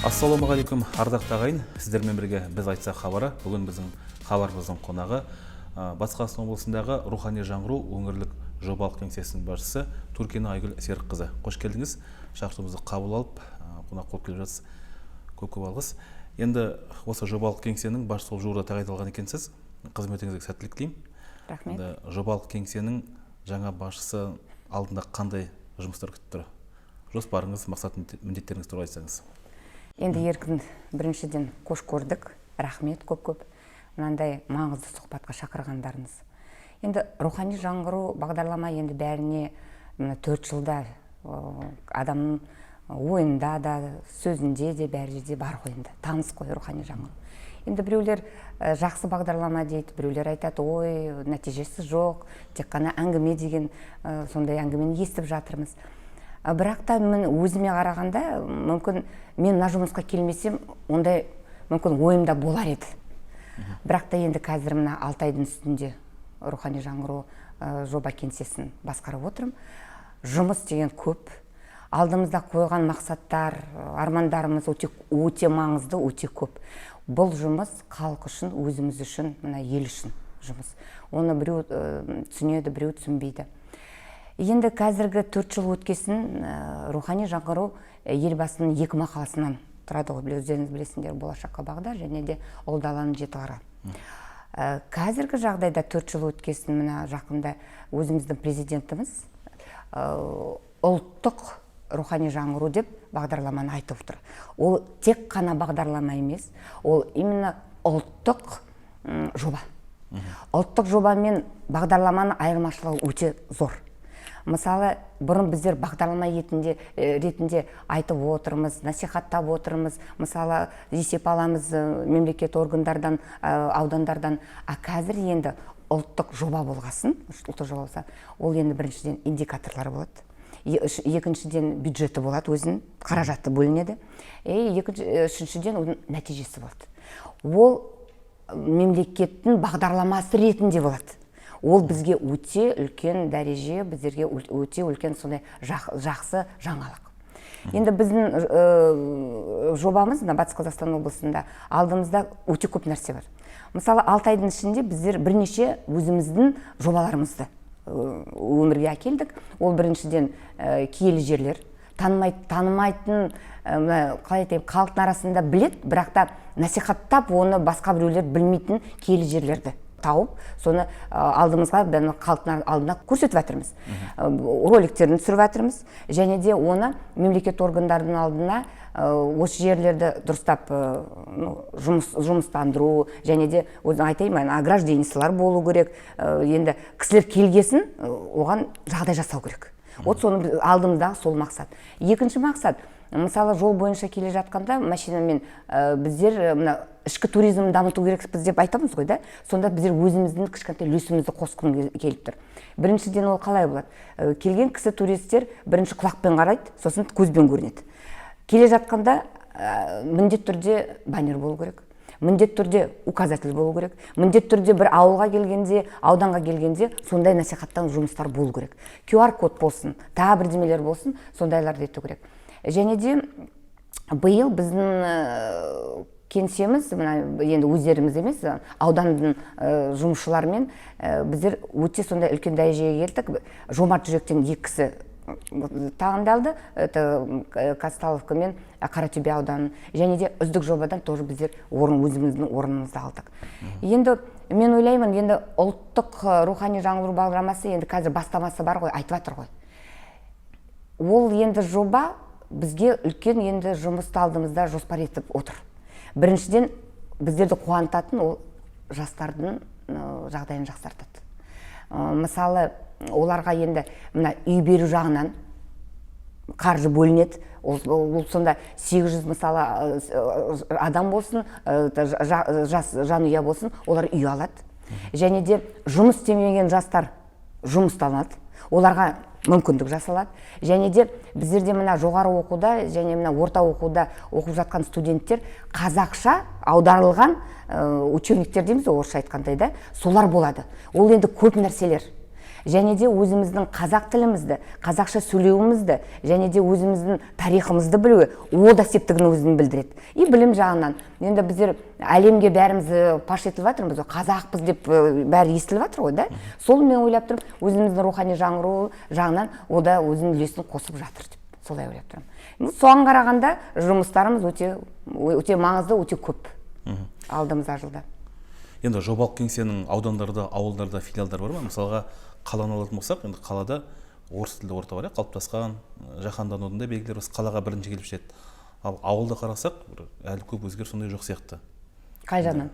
Ассалаумағалейкум, ардақты ағайын! Сіздермен бірге «Біз айтсақ» хабары. Бүгін біздің хабарымыздың қонағы Батыс Қазақстан облысындағы «Рухани жаңғыру» өңірлік жобалық кеңсесінің басшысы Туркина Айгүл Серікқызы. Қош келдіңіз! Шақыруымызды қабыл алып, қонақ болып келіп жатсыз, көп көп алғыс. Енді осы жобалық кеңсенің басшысы болып жуырда тағайындалған екенсіз. Қызметіңізге сәттілік тілеймін. Рахмет. Енді жобалық кеңсенің жаңа басшысы алдында қандай жұмыстар күтіп тұр? Жоспарыңыз, мақсат, міндеттеріңіз туралы айтсаңыз. Енді, Еркін, біріншіден, қош көрдік. Рахмет көп көп мынандай маңызды сұхбатқа шақырғандарыңыз. Енді «Рухани жаңғыру» бағдарлама енді бәріне мына 4 жылда адамның ойында да, сөзінде де, бәрі жерде бар ғой, енді таныс қой «Рухани жаңғыру». Енді біреулер жақсы бағдарлама дейді, біреулер айтады: «Ой, нәтижесі жоқ, тек қана әңгіме» деген, сондай әңгімені естіп жатырмыз. Бірақ та мен өзіме қарағанда, мүмкін, мен мына жұмысқа келмесем, ондай мүмкін ойымда болар еді. Бірақ та енді қазір мына 6 айдың үстінде «Рухани жаңғыру» жоба кеңсесін басқарып отырмын. Жұмыс деген көп. Алдымызда қойған мақсаттар, армандарымыз өте өте маңызды, өте көп. Бұл жұмыс халық үшін, өзіміз үшін, мына ел үшін жұмыс. Оны біреу түсінеді, біреу түсінбейді. Енді қазіргі 4 жыл өткесін, «Рухани жаңғыру» Елбасының екі мақаласынан тұрады ғой, өздеріңіз білесіңдер: «Болашаққа бағдар» және де «Ұлы даланың жеті қыры». Қазіргі жағдайда 4 жыл өткесін, мына жақында өзіміздің президентіміз ұлттық «Рухани жаңғыру» деп бағдарламаны айтып отыр. Ол тек қана бағдарлама емес, ол именно ұлттық жоба. Ұлттық жоба мен бағдарламаның айырмашылығы өте зор. Мысалы, бұрын біздер бағдарлама ретінде айтып отырмыз, насихаттап отырмыз, мысалы, есеп аламыз мемлекет органдардан, аудандардан. А қазір енді ұлттық жоба болғасын, ұлттық жоба болса, ол енді біріншіден, индикаторлар болады, екіншіден, бюджеті болады, өзінің қаражаты бөлінеді, и екінші, үшіншіден, оның нәтижесі болады. Ол мемлекеттің бағдарламасы ретінде болады. Ол бізге өте үлкен дәреже, біздерге өте үлкен сондай жақсы жаңалық. Енді біздің жобамыз мына Батыс Қазақстан облысында алдымызда өте көп нәрсе бар. Мысалы, 6 айдың ішінде біздер бірнеше өзіміздің жобаларымызды өмірге әкелдік. Ол біріншіден, киелі жерлер танымайтын, мына қалай айтайын, халықтың арасында білет, бірақ та насихаттап, оны басқа біреулер білмейтін киелі жерлерді тауып, соны алдымызға, бәрін халықтың алдына көрсетіп жатырмыз. Роликтерін түсіріп жатырмыз және де оны мемлекет органдарының алдына, осы жерлерді дұрыстап ну, жұмыстандыру және де өзі айтайын ба, ограждениесілер болу керек. Енді кісілер келгесін, оған жағдай жасау керек. Вот соны алдымыздағы сол мақсат. Екінші мақсат, мысалы, жол бойынша келе жатқанда машинамен, біздер мына ішкі туризмді дамыту керекпіз деп айтамыз ғой да. Сонда біздер өзіміздің кішкентай үлесімізді қосқым келіп тұр. Біріншіден, ол қалай болады? Келген кісі, туристер бірінші құлақпен қарайды, сосын көзбен көрінеді. Келе жатқанда міндетті түрде баннер болу керек, міндетті түрде указатель болу керек, міндетті түрде бір ауылға келгенде, ауданға келгенде сондай насихаттау жұмыстар болу керек. QR код болсын, тағы бірдемелер болсын, сондайларды ету керек. Және де биыл біздің кеңсеміз мына енді өздеріміз емес, аудандың жұмысшыларымен біздер өте сондай үлкен дәрежеге келдік. «Жомарт жүректен» екі кісі тағайындалды, это Казталовка мен Қаратөбе ауданы. Және де үздік жобадан тоже біздер орын, өзіміздің орнымызды алдық. Енді мен ойлаймын, енді ұлттық «Рухани жаңғыру» бағдарламасы енді қазір бастамасы бар ғой, айтып жатыр ғой. Ол енді жоба бізге үлкен енді жұмысты алдымызда жоспар етіп отыр. Біріншіден, біздерді қуантатын, ол жастардың жағдайын жақсартады. Мысалы, оларға енді мына үй беру жағынан қаржы бөлінеді. Ол сонда 800, мысалы, адам болсын, жас жанұя болсын, олар үй алады. Және де жұмыс істемеген жастар жұмыстанады, оларға мүмкіндік жасалады. Және де біздерде мына жоғары оқуда және мына орта оқуда оқып жатқан студенттер қазақша аударылған учебниктер дейміз ғой, орысша айтқандай да, солар болады. Ол енді көп нәрселер. Және де өзіміздің қазақ тілімізді, қазақша сөйлеуімізді және де өзіміздің тарихымызды білуге ол да септігін өзінің білдіреді. И білім жағынан енді біздер әлемге бәріміз паш етіліп жатырмыз ғой, қазақпыз деп, бәрі естіліп жатыр ғой да. Сол мен ойлап тұрмын, өзіміздің рухани жаңғыру жағынан ол да өзінің үлесін қосып жатыр деп солай ойлап тұрмын. Ну, соған қарағанда жұмыстарымыз өте өте маңызды, өте көп алдымызда жылда. Енді жобалық кеңсенің аудандарда, ауылдарда филиалдар бар ма? Мысалға, қаланы алатын болсақ, енді қалада орыс тілді орта бар, иә, қалыптасқан, жаһанданудың да белгілері осы қалаға бірінші келіп жетеді. Ал ауылда қарасақ, бір әлі көп өзгеріс ондай жоқ сияқты. Қай жағынан?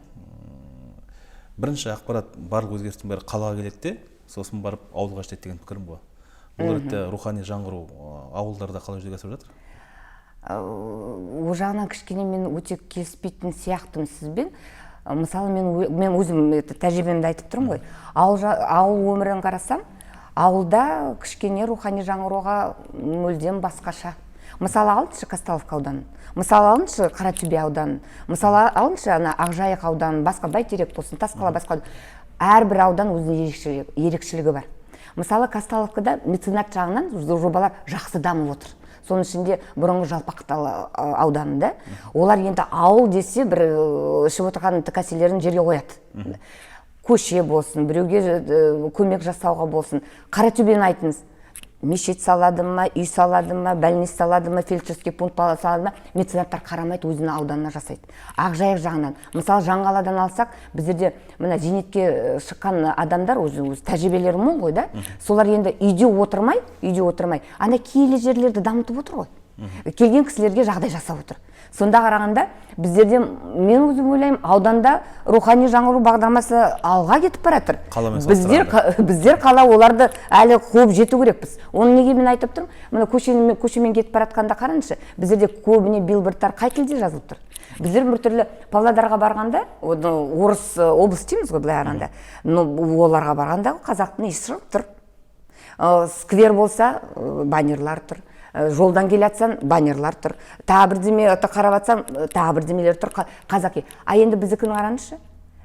Бірінші ақпарат, барлық өзгерістің бәрі қалаға келеді де, сосын барып ауылға жетеді деген пікірім ғой. Бұл ретте рухани жаңғыру ауылдарда қалай жүзеге асып жатыр? Ол жағынан кішкене мен өте келіспейтін сияқтымын сізбен. Мысалы, мен өзім это тәжірибемді айтып тұрмын ғой. Ауыл өмірін қарасам, ауылда кішкене рухани жаңғыруға мүлдем басқаша. Мысалы, алыңызшы Казталовка ауданын, мысалы, алыңызшы Қаратөбе ауданын, мысалы, алыңызшы ана Ақжайық ауданын, басқа Бәйтерек болсын, Тасқала, басқа әрбір аудан өзінің ерекшелігі бар. Мысалы, Казталовкада меценат жағынан жобалар жақсы дамып отыр. Соның ішінде бұрынғы Жалпақтал ауданында олар енді ауыл десе, бір ішіп отырған кәселерін жерге қояды, көше болсын, біреуге көмек жасауға болсын. Қаратөбені айтыңыз, мешіт салады ма, үй салады ма, больница салады ма, фельдшерский пункт салады ма, меценаттар қарамайды, өзінің ауданына жасайды. Ақжайық жағынан, мысалы, Жаңғаладан алсақ, біздерде мына зейнетке шыққан адамдар өз тәжірибелері мол ғой да. Солар енді үйде отырмай ана киелі жерлерді дамытып отыр ғой, келген кісілерге жағдай жасап отыр. Сонда қарағанда, біздерде, мен өзім ойлаймын, ауданда рухани жаңғыру бағдарламасы алға кетіп бара жатыр. Қаламен Біздер қала, оларды әлі қуып жету керекпіз. Оны неге мен айтып тұрмын? Мына көшемен кетіп бара жатқанда қараңызшы, біздерде көбіне билбордтар қай тілде жазылып тұр? Біздер біртүрлі Павлодарға барғанда, оны орыс облыс дейміз ғой былай қарағанда, но оларға барғанда қазақтың иісі шығып тұр. Сквер болса, баннерлар тұр. Жолдан келе жатсаң, баннерлар тұр, тағы бірдеме қарап жатсаң, тағы бірдемелер тұр, қазақи. А енді біздікін қараңызшы,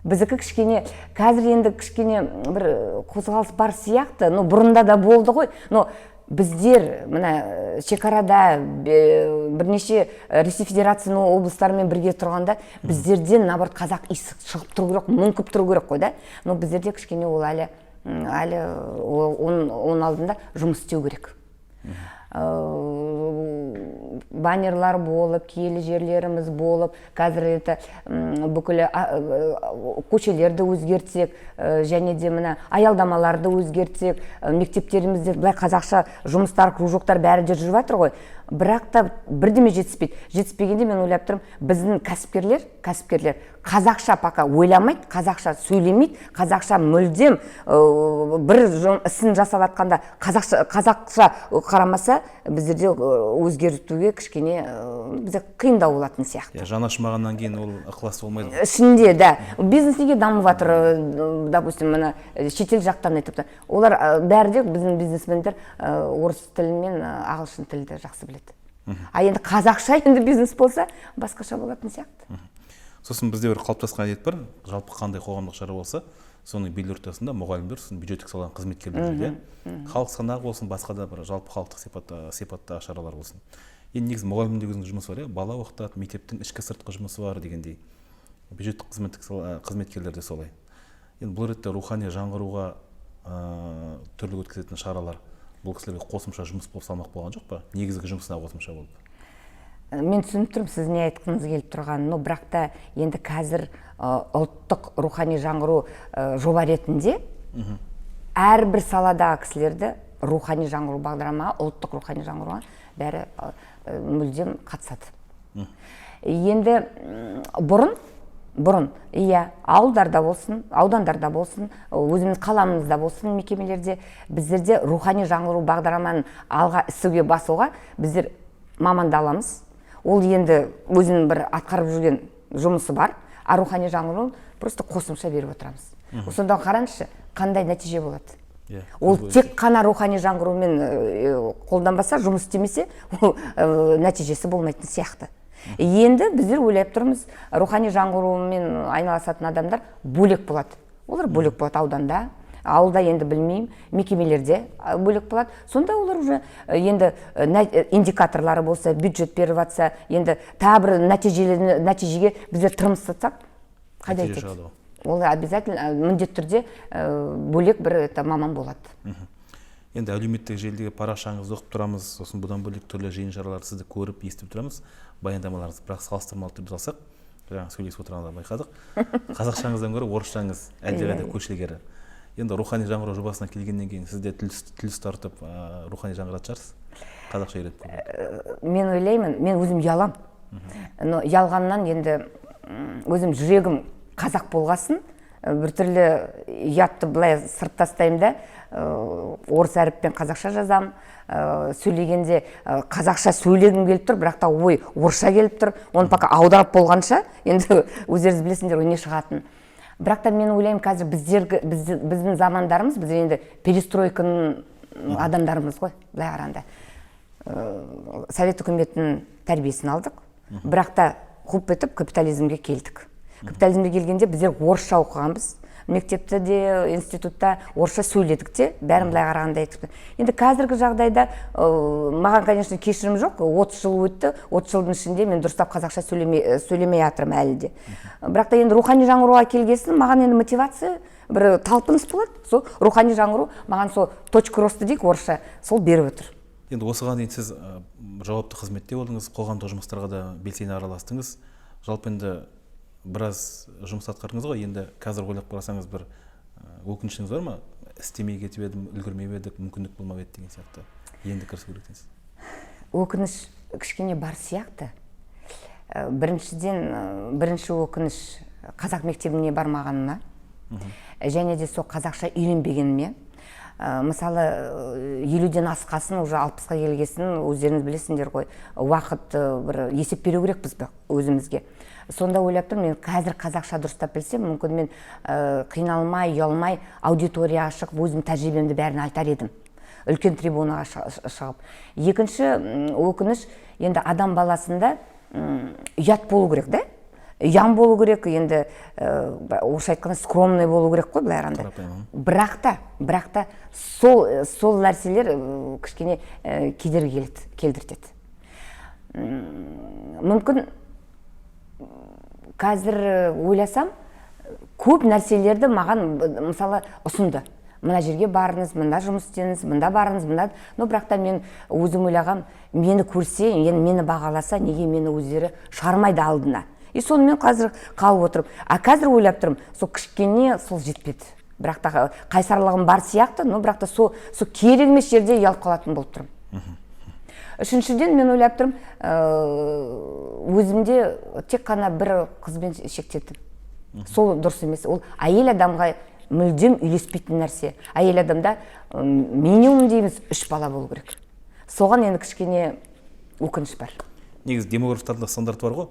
біздікі кішкене қазір енді кішкене бір қозғалыс бар сияқты, но бұрында да болды ғой. Но біздер мына шекарада бірнеше Ресей Федерациясының облыстарымен бірге тұрғанда, біздерден наоборот қазақ иісі шығып тұру керек, мүңкіп тұру керек қой да. Но біздерде кішкене ол әлі оның алдында жұмыс істеу керек. Баннерлар болып, киелі жерлеріміз болып, қазір это бүкіл көшелерді өзгертсек, және де мына аялдамаларды өзгертсек, мектептерімізде былай қазақша жұмыстар, кружоктар бәрі де жүріп жатыр ғой, бірақ та бірдеме жетіспейді. Жетіспегенде мен ойлап тұрмын, біздің кәсіпкерлер қазақша пока ойламайды, қазақша сөйлемейді, қазақша мүлдем бір ісін жасап жатқанда қазақша қарамаса, біздерде өзгертуге кішкене бізде қиындау болатын сияқты. Иә, жаны ашымағаннан кейін ол ықылас болмайды ғой. Ішінде да бизнес неге дамып жатыр? Допустим, мына шетел жақтан айтып та, олар бәрі де біздің бизнесмендер орыс тілі мен ағылшын тілді жақсы біледі. А енді қазақша енді бизнес болса, басқаша болатын сияқты. Сосын бізде бір қалыптасқан әдет бар: жалпы қандай қоғамдық шара болса, соның бел ортасында мұғалімдер, сосын бюджеттік саланың қызметкерлері жүреді, иә. Халық санағы болсын, басқа да бір жалпы халықтық сипаттағы шаралар болсын. Енді негізі мұғалімнің де өзінің жұмысы бар, иә, бала оқытады, мектептің ішкі сыртқы жұмысы бар дегендей, бюджеттік қызметтік қызметкерлер де солай. Енді бұл ретте рухани жаңғыруға түрлі өткізетін шаралар бұл кісілерге қосымша жұмыс болып салмақ болған жоқ па, негізгі жұмысына қосымша болып? Мен түсініп тұрмын сіз не айтқыңыз келіп тұрғанын, но бірақ та енді қазір ұлттық рухани жаңғыру жоба ретінде әрбір саладағы кісілерді рухани жаңғыру бағдарламаға, ұлттық рухани жаңғыруға бәрі мүлдем қатысады. Енді бұрын, иә, ауылдарда болсын, аудандарда болсын, өзіміз қаламызда болсын, мекемелерде біздерде рухани жаңғыру бағдарламаны алға ісуге басуға біздер маманды аламыз. Ол енді өзінің бір атқарып жүрген жұмысы бар, а рухани жаңғыруын просто қосымша беріп отырамыз. Сонда қараңызшы, қандай нәтиже болады. Ол тек қана рухани жаңғырумен қолданбаса, жұмыс істемесе, ол нәтижесі болмайтын сияқты. Енді біздер ойлап тұрмыз, рухани жаңғырумен айналысатын адамдар бөлек болады, олар бөлек болады ауданда. Ауылда енді білмеймін, мекемелерде бөлек болады. Сонда олар уже енді индикаторлары болса, бюджет беріп жатса, енді тағы бір нәтижеге біздер тырмысытсақ, қайда Нәтиже айтады? шығады ғой. Ол обязательно, міндетті түрде бөлек бір это маман болады. Енді әлеуметтік желідегі парақшаңызды оқып тұрамыз, сосын бұдан бөлек түрлі жиын шараларды сізді көріп, естіп тұрамыз, баяндамаларыңызды. Бірақ салыстырмалы түрде алсақ, жаңа сөйлесіп отырғанда байқадық, қазақшаңыздан гөрі орысшаңыз әлдеқайда көш ілгері. Енді «Рухани жаңғыру» жобасына келгеннен кейін сіз де тіл ұстартып, рухани жаңғыратын шығарсыз, қазақша үйретіп көрген. Мен ойлаймын, мен өзім ұялам, но ұялғаннан енді өзім жүрегім қазақ болғасын, біртүрлі ұятты былай сырт тастаймын да, орыс әріппен қазақша жазамын. Сөйлегенде қазақша сөйлегім келіп тұр, бірақ та ой орысша келіп тұр. Оны пока аударып болғанша, енді өздеріңіз білесіңдер ғой не шығатынын. Бірақ та мен ойлаймын, қазір біздің замандарымыз, біз енді перестройканың адамдарымыз ғой. Былай қарағанда, совет үкіметінің тәрбиесін алдық, бірақ та қуып етіп капитализмге келдік. Капитализмге келгенде біздер орысша оқығанбыз мектепте де, институтта орысша сөйледік те, бәрін былай қарағанда айттық. Енді қазіргі жағдайда маған, конечно, кешірім жоқ. 30 жыл өтті, 30 жылдың ішінде мен дұрыстап қазақша сөйлемей жатырмын әлі де. Бірақ та енді «Рухани жаңғыруға» келгесін маған енді мотивация, бір талпыныс болады. Сол «Рухани жаңғыру» маған сол точка роста дейік орысша, сол беріп отыр. Енді осыған дейін сіз жауапты қызметте болдыңыз, қоғамдық жұмыстарға да белсене араластыңыз. Жалпы енді біраз жұмыс атқардыңыз ғой. Енді қазір ойлап қарасаңыз, бір өкінішіңіз бар ма, істемей кетіп едім, үлгермей едік, мүмкіндік болмап еді деген сияқты, енді кірісу керек дейсіз? Өкініш кішкене бар сияқты. Біріншіден, бірінші өкініш қазақ мектебіне бармағаныма және де сол қазақша үйренбегеніме. Мысалы, 50-ден асқасын, уже 60-қа келгесін, өздеріңіз білесіңдер ғой, уақыт, бір есеп беру керекпіз бе өзімізге. Сонда ойлап тұрмын, мен қазір қазақша дұрыстап білсем, мүмкін мен қиналмай, ұялмай аудиторияға шығып, өзім тәжірибемді бәрін айтар едім үлкен трибунаға шығып. Екінші өкініш, енді адам баласында ұят болу керек да, ұяң болу керек енді, орысша айтқанда, скромный болу керек қой былай қарағанда. Қарапайым. Бірақ та сол нәрселер кішкене кедергі келдіртеді. Мүмкін қазір ойласам, көп нәрселерді маған мысалы, ұсынды: мына жерге барыңыз, мында жұмыс істеңіз, мында барыңыз, мында. Но бірақ та мен өзім ойлағам, мені көрсе, енді мені бағаласа, неге мені өздері шығармайды алдына? И сонымен қазір қалып отырмын. А қазір ойлап тұрмын, сол кішкене сол жетпеді. Бірақ та қайсарлығым бар сияқты, но бірақ та сол керек емес жерде ұялып қалатын болып тұрмын. Үшіншіден, мен ойлап тұрмын, өзімде тек қана бір қызбен шектедім. Сол дұрыс емес, ол әйел адамға мүлдем үйлеспейтін нәрсе. Әйел адамда минимум дейміз, үш бала болу керек. Соған енді кішкене өкініш бар. Негізі демографтардың да стандарты бар ғой.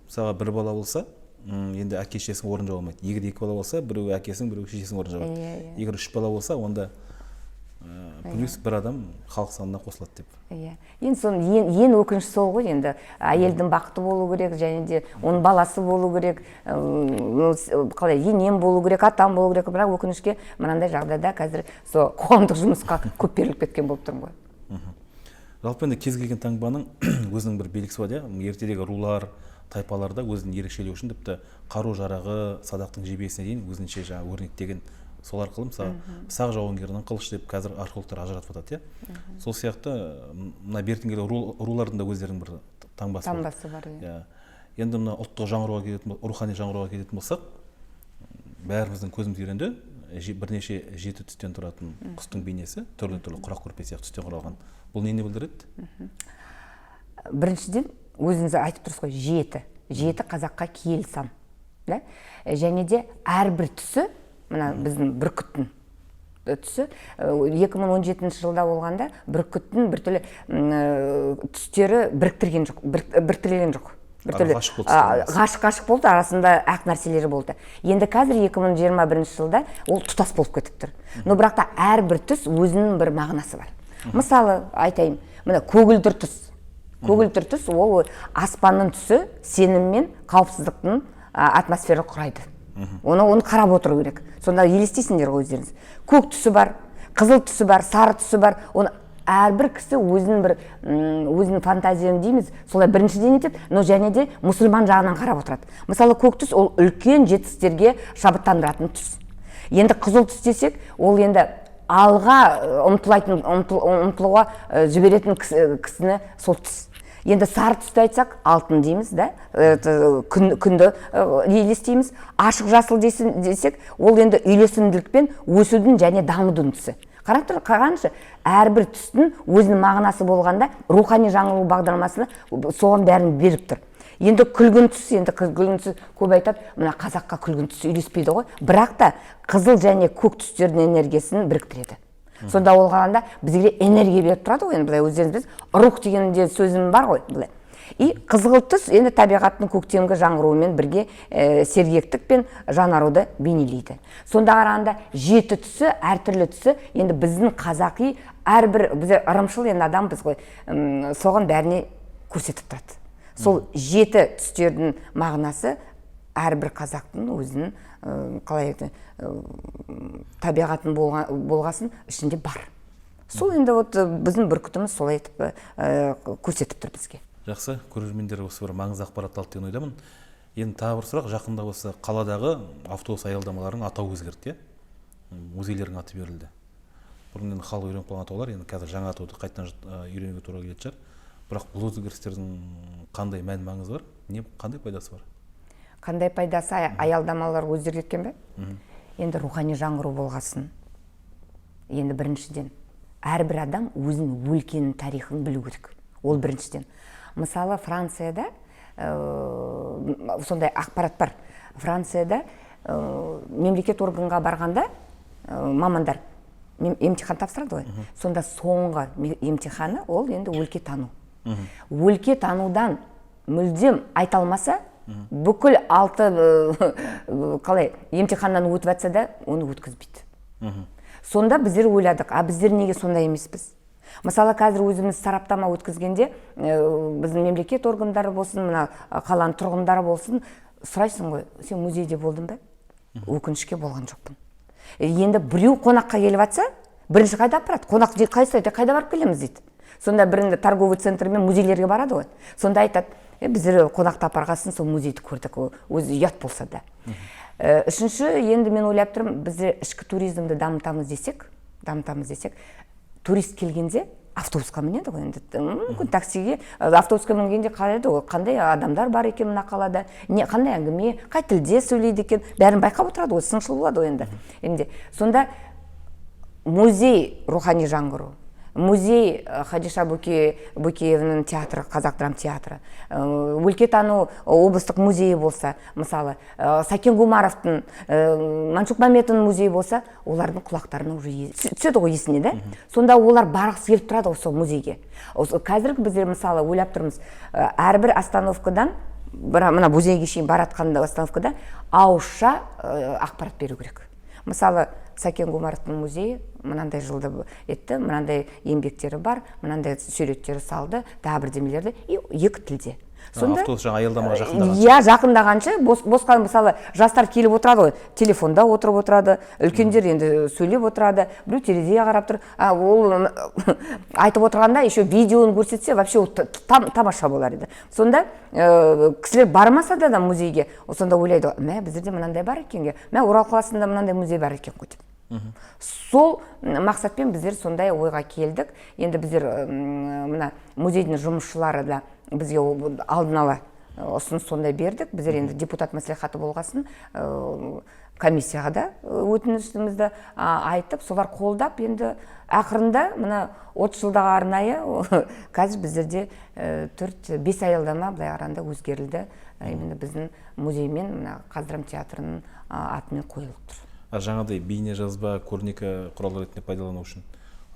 Мысалға, бір бала болса, енді әке шешесінің орнын жаба алмайды. Егер екі бала болса, біреуі әкесінің, біреуі шешесінің орнын жабады. иә иә Егер үш бала болса, онда плюс бір адам халық санына қосылады деп. Иә, енді соның ең өкініш сол ғой. Енді әйелдің бақыты болу керек және де оның баласы болу керек, қалай, енем болу керек, атам болу керек. Бірақ өкінішке, мынандай жағдайда қазір сол қоғамдық жұмысқа көп беріліп кеткен болып тұрмын ғой. Жалпы енді кез келген таңбаның өзінің бір белгісі бар, иә. Ертедегі рулар, тайпаларда өзін ерекшелеу үшін тіпті қару жарағы, садақтың жебесіне дейін өзінше жаңағы өрнектеген. Сол арқылы, мысалы, сақ жауынгерінің қылыш деп қазір археологтар ажыратып жатады, иә. Сол сияқты мына бертін келе рулардың да өздерінің бір таңбасы бар. Таңбасы бар, иә. Иә, енді мына ұлттық жаңғыруға келетін, рухани жаңғыруға келетін болсақ, бәріміздің көзіміз үйренді бірнеше жеті түстен тұратын құстың бейнесі, түрлі түрлі құрақ көрпе сияқты түстен құралған. Бұл нені білдіреді? Біріншіден, өзіңіз айтып тұрсыз ғой, жеті. Жеті қазаққа киелі сан да. Және де әрбір түсі, мына біздің бүркіттің түсі, 2017 жылда болғанда бүркіттің біртүрлі түстері біріктірген жоқ, біріктірілген жоқ біртүрлі. Ғашық болды түстер. Ғашық болды, арасында ақ нәрселері болды. Енді қазір 2021 жылда ол тұтас болып кетіп тұр. Но бірақ та әрбір түс өзінің бір мағынасы бар. Мысалы айтайын, мына көгілдір түс. Көгілдір түс ол аспанның түсі, сенім мен қауіпсіздіктің атмосфера құрайды. Оны қарап отыру керек. Сонда елестейсіңдер ғой өздеріңіз. Көк түсі бар, қызыл түсі бар, сары түсі бар. Оны әрбір кісі өзінің бір өзінің фантазияны дейміз, солай біріншіден етеді, но және де мұсылман жағынан қарап отырады. Мысалы, көк түс ол үлкен жетістіктерге шабыттандыратын түс. Енді қызыл түс десек, ол енді алға ұмтылайтын, ұмтылуға жіберетін кісіні сол түс. Енді сары түсті айтсақ, алтын дейміз да, күнді елестейміз. Ашық жасыл десек, ол енді үйлесімділік пен өсудің және дамудың түсі. Қарап тұр, қараңызшы, әрбір түстің өзінің мағынасы болғанда, рухани жаңғыру бағдарламасына соған бәрін беріп тұр. Енді күлгін түс, енді күлгін түс көп айтады, мына қазаққа күлгін түс үйлеспейді ғой. Бірақ та қызыл және көк түстердің энергиясын біріктіреді. Сонда ол қарағанда бізге энергия беріп тұрады ғой, енді былай өздеріңіз білесіз, рух деген де сөзім бар ғой былай. И қызғылт түс енді табиғаттың көктемгі жаңғыруымен бірге сергектік пен жанаруды бейнелейді. Сонда қарағанда жеті түсі, әртүрлі түсі, енді біздің қазақи әрбір, біз ырымшыл енді адамбыз ғой, соған бәріне көрсетіп тұрады. Сол жеті түстердің мағынасы әрбір қазақтың өзінің қалай еді, табиғатын болғасын ішінде бар. Сол енді вот біздің бүркітіміз солай етіп көрсетіп тұр бізге. Жақсы, көрермендер осы бір маңызды ақпарат алды деген ойдамын. Енді тағы бір сұрақ: жақында осы қаладағы автобус аялдамаларының атауы өзгерді, иә, музейлердің аты берілді. Бұрын енді халық үйреніп қалған атаулар, енді қазір жаңа атауды қайтадан үйренуге тура келетін шығар. Бірақ бұл өзгерістердің қандай мән маңызы бар, не қандай пайдасы бар? Қандай пайдасы, аялдамалар өзгеріп кеткен бе? Енді рухани жаңғыру болғасын, енді біріншіден әрбір адам өзінің өлкенің тарихын білу керек, ол біріншіден. Мысалы, Францияда сондай ақпарат бар: Францияда мемлекет органға барғанда мамандар емтихан тапсырады ғой. Сонда соңғы емтиханы ол енді өлке тану. Өлке танудан мүлдем айта алмаса, бүкіл алты қалай емтиханнан өтіп жатса да, оны өткізбейді. Сонда біздер ойладық: а біздер неге сондай емеспіз? Мысалы, қазір өзіміз сараптама өткізгенде, біздің мемлекет органдары болсын, мына қаланың тұрғындары болсын, сұрайсың ғой: «Сен музейде болдың ба?» «Өкінішке, болған жоқпын». Енді біреу қонаққа келіп жатса, бірінші қайда апарады қонақ? Қайсы айтады, «Қайда барып келеміз?» дейді. Сонда бірінде торговый центр мен музейлерге барады ғой. Сонда айтады: «Біздер қонақты апарғасын сол музейді көрдік», өзі ұят болса да. Үшінші, енді мен ойлап тұрмын, біздер ішкі туризмді дамытамыз десек, турист келгенде автобусқа мінеді ғой енді, мүмкін таксиге, автобусқа мінгенде қарайды ғой, қандай адамдар бар екен мына қалада, не қандай әңгіме, қай тілде сөйлейді екен, бәрін байқап отырады ғой, сыншыл болады ғой енді. Сонда музей рухани жаңғыру, музей Хадиша Бөкееваның театры, Қазақ драма театры, өлкетану облыстық музейі болса, мысалы, Сәкен Гумаровтың, Мәншүк Мәметованың музейі болса, олардың құлақтарына уже түседі ғой есіне да. Сонда олар барғысы келіп тұрады ғой сол музейге. Қазіргі біздер, мысалы, ойлап тұрмыз, әрбір остановкадан бір мына музейге шейін баратқан остановкада ауызша ақпарат беру керек. Мысалы, Сәкен Гумаровтың музейі мынандай жылды етті, мынандай еңбектері бар, мынандай суреттері салды, тағы бірдемелерді, и екі тілде. Сонда автобус жаңа аялдамаға жақындаған. Иә, жақындағанша босқа, мысалы, жастар келіп отырады ғой, телефонда отырып отырады, үлкендер енді сөйлеп отырады, біреу терезеге қарап тұр. А ол айтып отырғанда еще видеоны көрсетсе, вообще ол тамаша болар еді. Сонда кісілер бармаса да музейге, сонда ойлайды: «Мә, біздерде мынандай бар екен, мә, Орал қаласында мынандай музей бар екен ғой», – деп. Сол мақсатпен біздер сондай ойға келдік. Енді біздер мына музейдің жұмысшылары да бізге алдын ала ұсыныс сондай бердік. Біздер енді депутат мәслихаты болғасын, комиссияға да өтінішімізді айтып, солар қолдап, енді ақырында мына 30 жылдағы арнайы қазір біздерде төрт бес аялдама былай қарағанда өзгерілді, именно біздің музеймен, мына Қаздрама театрының атымен қойылып тұр. А жаңағыдай бейне жазба, көрнекі құрал ретінде пайдалану үшін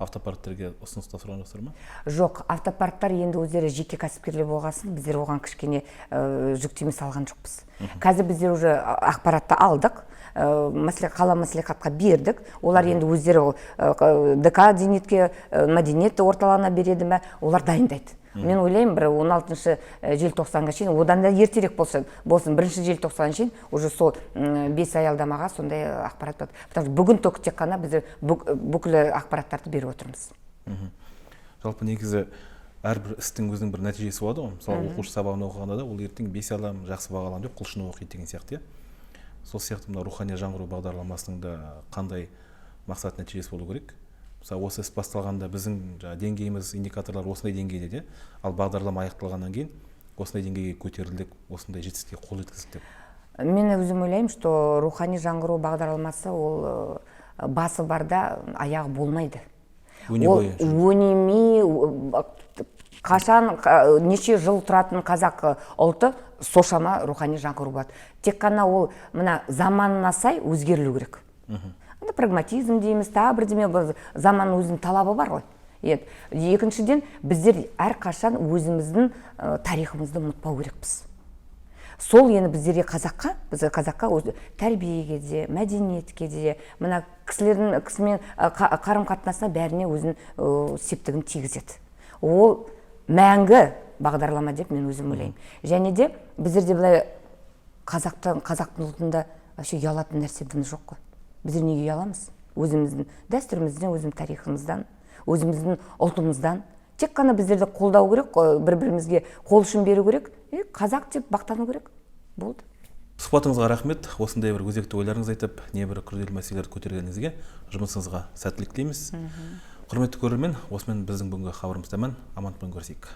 автопарктерге ұсыныс тапсырған жоқсыздар ма? Жоқ, автопарктар енді өздері жеке кәсіпкерлер болғасын, біздер оған кішкене жүктеме салған жоқпыз. Қазір біздер уже ақпаратты алдық, қала мәслихатқа бердік. Олар енді өздері ДК зенитке, мәдениет орталығына береді ме, олар дайындайды. Мен ойлаймын, бір 16 желтоқсанға шейін, одан да ертерек болсын, 1 желтоқсанға шейін уже сол бес аялдамаға сондай ақпарат болады, потому что бүгін только тек қана біздер бүкіл ақпараттарды беріп отырмыз. Жалпы, негізі, әрбір істің өзінің бір нәтижесі болады ғой. Мысалы, оқушы сабағын оқығанда да ол ертең 5 аламын, жақсы баға аламын деп құлшынып оқиды деген сияқты, иә. Сол сияқты мына «Рухани жаңғыру» бағдарламасының да қандай мақсат, нәтижесі болу керек? Мысалы, осы іс басталғанда біздің жаңағы деңгейіміз, индикаторлар осындай деңгейде де, ал бағдарлама аяқталғаннан кейін осындай деңгейге көтерілдік, осындай жетістікке қол жеткіздік деп. Мен өзім ойлаймын, что «Рухани жаңғыру» бағдарламасы ол басы барда аяғы болмайды. Өне ол бойы жүреді. Өнемей қашан неше жыл тұратын қазақ ұлты, соншама рухани жаңғыру болады. Тек қана ол мына заманына сай өзгерілу керек. Енді прагматизм дейміз, тағы бірдеме, бір заманның өзінің талабы бар ғой. Енді екіншіден, біздер әрқашан өзіміздің тарихымызды ұмытпау керекпіз. Сол енді біздерге, қазаққа, бізде қазаққа өзі тәрбиеге де, мәдениетке де, мына кісілердің кісімен қарым қатынасына, бәріне өзінің септігін тигізеді. Ол мәңгі бағдарлама деп мен өзім ойлаймын. Және де біздерде былай қазақтың ұлтында вообще ұялатын нәрсе дым жоқ қой. Біздер неге ұяламыз өзіміздің дәстүрімізден, өзіміздің тарихымыздан, өзіміздің ұлтымыздан? Тек қана біздерді қолдау керек, бір бірімізге қол ұшын беру керек и қазақ деп мақтану керек болды. Сұхбатыңызға рахмет. Осындай бір өзекті ойларыңызды айтып, небір күрделі мәселелерді көтергеніңізге. Жұмысыңызға сәттілік тілейміз. Құрметті көрермен, осымен біздің бүгінгі хабарымыз тәмам. Амандықпен көрісейік.